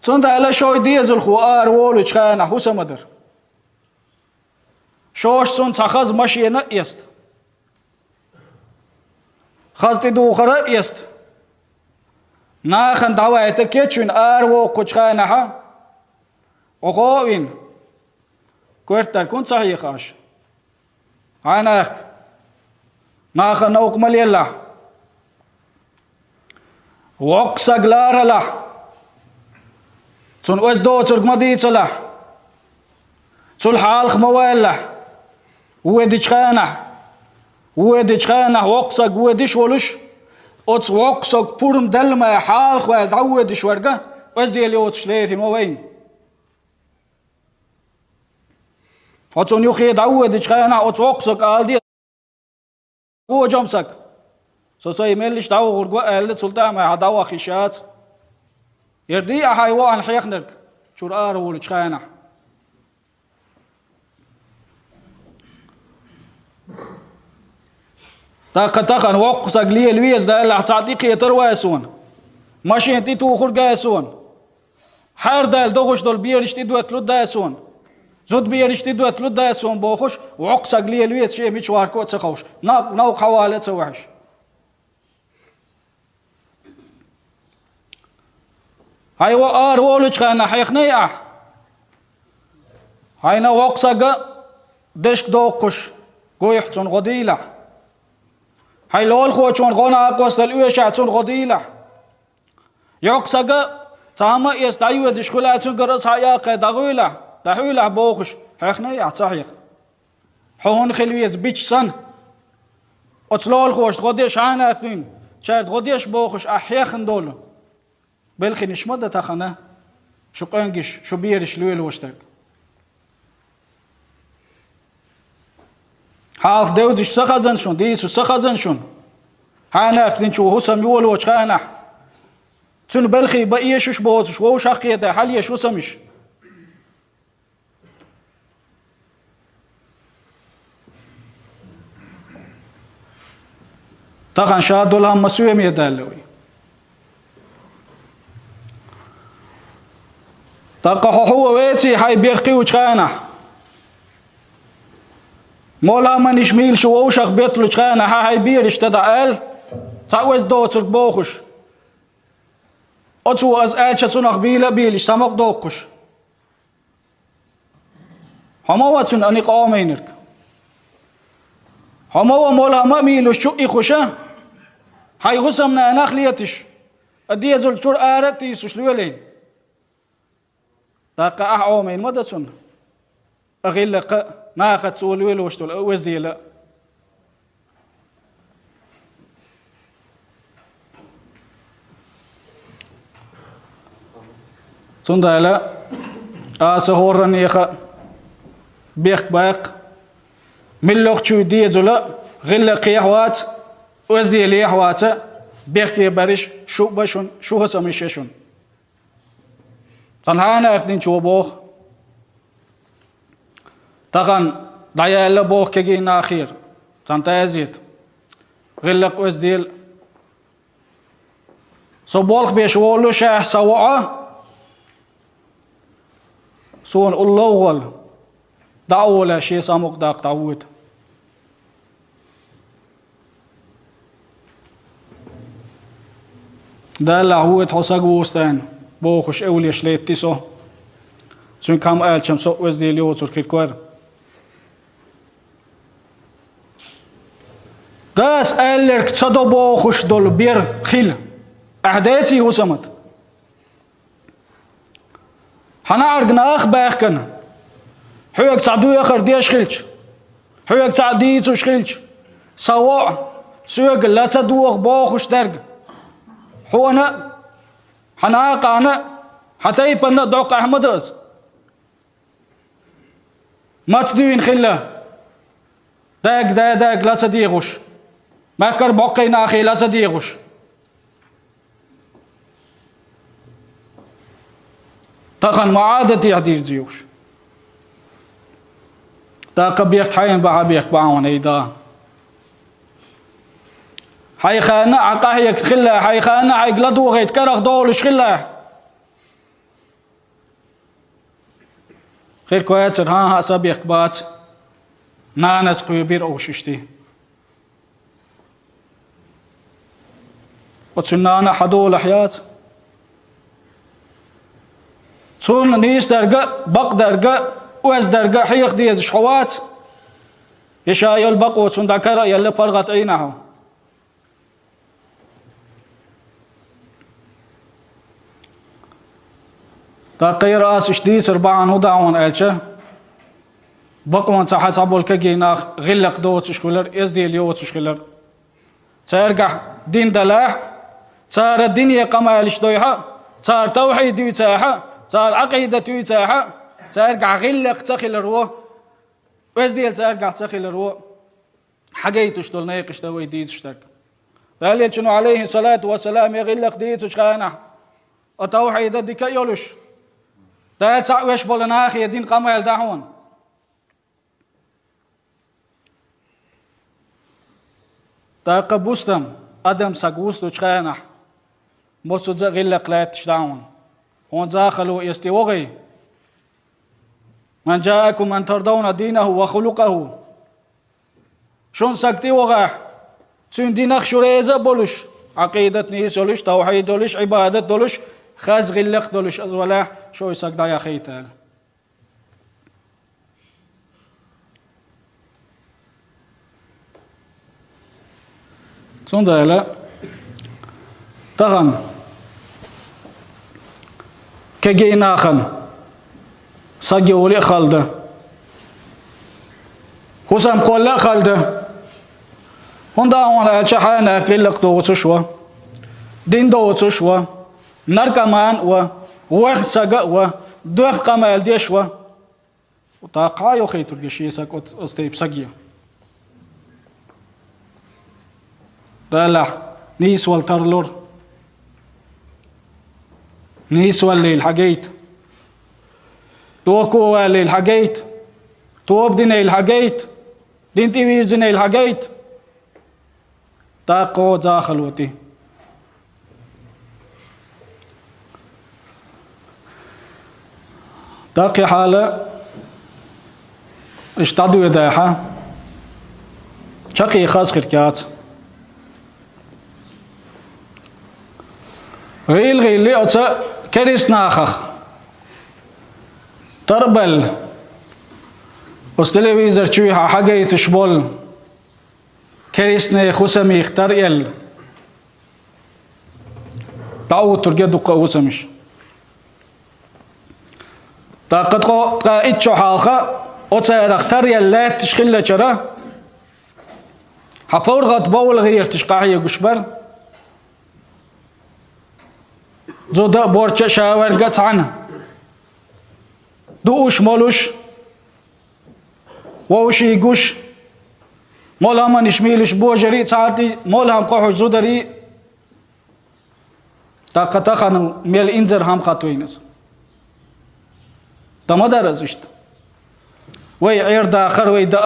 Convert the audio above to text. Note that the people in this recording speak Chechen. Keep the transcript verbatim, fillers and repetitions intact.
Цундела шоай дезалхо ара волучу хенахь хӀусам ма дара. Шоша цунна цхьа хаза машина а эцна, хаза тӀедухар а эцна, нахана дӀавайта кечвина ара воккхучу хенахь, оха а вина, коьртаниг хӀунда ца хьеха аша? Хьанах, нахана новкъа ма лелахь. Воккха саг ларалахь. Цунна оьзда доцург ма дийцалахь. Цул хьалха ма валалахь. Водучу хенахь, водучу хенахь воккха саг водуш волуш, оцу воккха саг пурба делла ма хьалха ваьлла дӀаводуш верг, оьзда йоцуш лерина ма вайна. Хьо цунна юххе дӀаводучу хенахь оцу воккха сага ала де: «Вожам саг, со сайн меллиш дӀавахург ва», — аьлла, цул тӀаьхьа хьан дӀаваха йиш яц. Яра дий ахь хьайн воӀана хьехнарг чуьра ара волучу хенахь? ТӀаккха тахана воккха саг лела веза даллахь, цхьаъ тӀекхетар вай суна, машина тӀетухург ай суна, хьаьрдаьлла догӀуш долу бераш тӀедоьтталур дай суна, зудабераш тӀедоьтталур дай суна бохуш, воккха саг лела веза, шен мича варко а ца ховш, нав-, новкъа хьавала а ца ваьхьаш. Хьайн воӀ ара волучу хенахь хьехний ахь? Хьайна воккха сага дешка доккхуш, гуйхь цунна гӀо дийлахь. Хьайн лолахочунна гӀо накъостал оьшахь цунна гӀо дийлахь. Йоккха сага цхьа хӀума эца дӀайодуш хуьлахь, цуьнгара аса хьан яккхий дӀагӀуьйлахь, дӀахьуьйлахь бохуш, хьехний ахь ца хьеха? Хьо хӀунда хила веза бича санна? Оцу лолахошна гӀо деш хьанах дуьйна, цаьрга гӀо деш бохуш ахь хьехна долу белхинаш ма дан тахана, шу къоьнгаш, шу бераш лоьлуш дерг. Хьалха девзаш ца хазан шуна, дийцуш ца хазан шуна? Хьанах динчу хӀусам йолочу хенахь, цуьнан белхий бан эшаш боцуш вовшах а кхета, хьалъеш хӀусамаш. Тахана ша долу хӀума соьме даьлла вай. ТӀаккха хьо хьо ван веций хьайн берх кхиучу хенахь? Молла хӀуманаш мийла шу вовшах бетталучу хенахь, хьайн бераш тӀе дӀа аьлла, цхьа оьзда доцург бохуш. Оцо аса аьлча цунах бийла а бийлаш, самукъа доккхуш. Хьо ма ван цуьнан а никъа Ӏомийнарг. Хьо ма ван молла хӀума а мийлуш чу а ихуша, хьайн хӀусамнанах а леташ, а дезал чуьра ара а тийсуш лоьлийна. ТӀаккха ахь Ӏомийна ма дан цунна, а гӀиллакха а, нахаца цо лоьлуш долу а оьздела а. Цундела аса хӀораннеха бехк-баккха, миллахчуй дезала гӀиллакхехь вац, оьзделехь ваца, бехке бариш шу а ба шун, шу хӀусамаш я шун. Цхьана хьанах динчо боху. Тахана дӀаяьлла боху кегий нахера, цхьана тазета. ГӀиллакх оьздел. Со болх беш волу шаьш сан воӀа, суна улловгӀал, дӀа а волаьш, шен самукъадаккха дӀавоьду. Даллахь, воьду хьо сага вустайна, бохуш, эвлеш летти со. Цуьнга хӀама аьлчам со а оьздел йоцург хир кора. Дас аьлларг ца до бохуш долу бер хила. Ахьа деций хӀусамат? Хьан Ӏарг нах а баьхкана, хьоьга цхьа доьхар деш хилча, хьоьга цхьа дийцуш хилча, сан воӀ соьга ла ца догӀу бохуш дерг, хьона а, хьан накъана а, хьан тайпанна а доккха ахь ма ду аса. Маца дуьйна хилла? Даг, да, даг, ла ца дегӀуш. Мехкара боккхий нахе ла ца дегӀуш. Тахана ма Ӏадатехь дирзуьйгӀуш. ТӀаккха бехк хьайна бахьа бехк бахьа ван айда. Хьайн ханна а хьан къахьегна хилла, хьайн ханна а хьайга ладогӀийта карах долуш хилла. Хир кхоацар, хӀан-хӀа, са бехк бац. Нанас кхоьбира уж иштта. Оцу нана хьадолахь яц. Цунна нийса дерг а, бакъ дерг а, оьзда дерг а хьеха дезаш хьо вац. Я ша йолу бакъо цунна дӀакара а елла, паргӀат Ӏийна хьо. ТӀаккха хӀара ас иштта дийцар бахьана хӀун ду хьуна аьлча, бакъонца хьан цхьаболу кегий нах гӀиллакх доцуш хилар, эздел йоцуш хилар. Цаьргахь дин далахь, цара дине къамелаш дойхьа, цара тавхьид дуьйцахьа, цара Ӏакъидат дуьйцахьа, цаьргахь гӀиллакх ца хиларо, эздел цаьргахь ца хиларо, хьагайтуш долу некъаш дан вай дийцуш дерг. Далла Элчано, Ӏалайхи салату ва салам, я гӀиллакх дийцучу хенахь, а тавхьид а дика а йолуш, Дала цхьаъ веш болу нахе дин къамел дан хьуна. ТӀаккха бустам, адам саг вуьстучу хенахь, массо а гӀиллакх лаьтташ дан хьуна. Хьуна захало эста тӀе вогӀий. «Ман джаакум ман тардавна динаху ва хулукъаху». Шун саг тӀе вогӀахь, цуьнан динах шу реза а болуш, Ӏакъидат нийса йолуш, тавхьид долуш, Ӏибадат долуш, хаза гӀиллакх долуш аса валахь, шуна и саг дӀаяхийта аьлла. Цундела тахана кегий нахана саг йолу а хала дан, хӀусам кхолла а хала дан. ХӀунда аьлча хьенех гӀиллакх доцуш ву, дин доцуш ву, наркоман а ву, вохь саг а ву, дохка къамел деш а ву. ТӀаккха хьан йохуьйтург шен саг оц-, оцу тайпа саге? Даллахь, нийсвала тарлур. Нийсваллийла хьагайта. Дохко валлийла хьагайта. Тоба динийла хьагайта. Дин тӀе вирзинийла хьагайта. ТӀаккха гӀо захало тӀе. ТӀаккха и хьала иштта дӀадоьдахьа, чаккхе хаза хир кхаьча. ГӀийла-гӀийла оцу керист нахах тар а баьлла, оцу телевизор чуьйхьа хьагайташ болу керист нехан хӀусамех тар а елла, дӀаоттург я дуккха а хӀусамаш. ТӀаккха ткъа итт шо хьалха оцарах тар елла лаьтташ хиллачара, хьан паргӀат бовла гӀерташ къахьоьгуш бара. Зуда а, борча а, шаверг а цхьаьна. Дууш, молуш, вовший гуш, молхӀаманаш мийлаш божарий а, цхьаьртий, молхӀам кхохьуш зударий а. ТӀаккха тахана мел инзара хӀама хатта вайна иза. Дан ма дара иза иштта. Вай Ӏер дахар, вай да